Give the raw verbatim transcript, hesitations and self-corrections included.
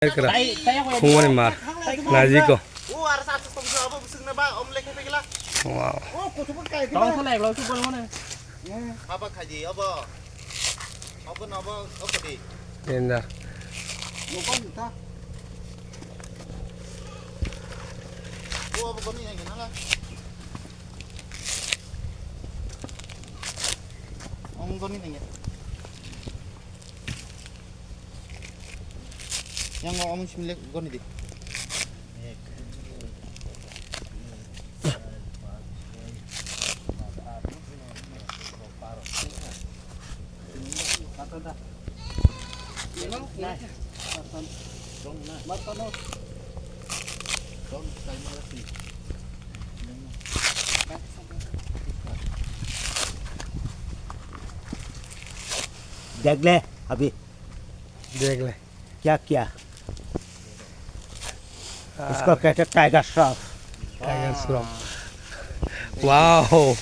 Kra. Khungmani mar. Najiko. Wow. Tong sa lai lo su bol mane. Baba khaji obo. Obo no obo obo di. Enda. Obo koni yang kenala. Obo koni yang. Yang mau omun simile goni di. देख ले अभी। देख ले। क्या किया? इसको कहते हैं टाइगर श्रॉफ। टाइगर श्रॉफ। वाओ।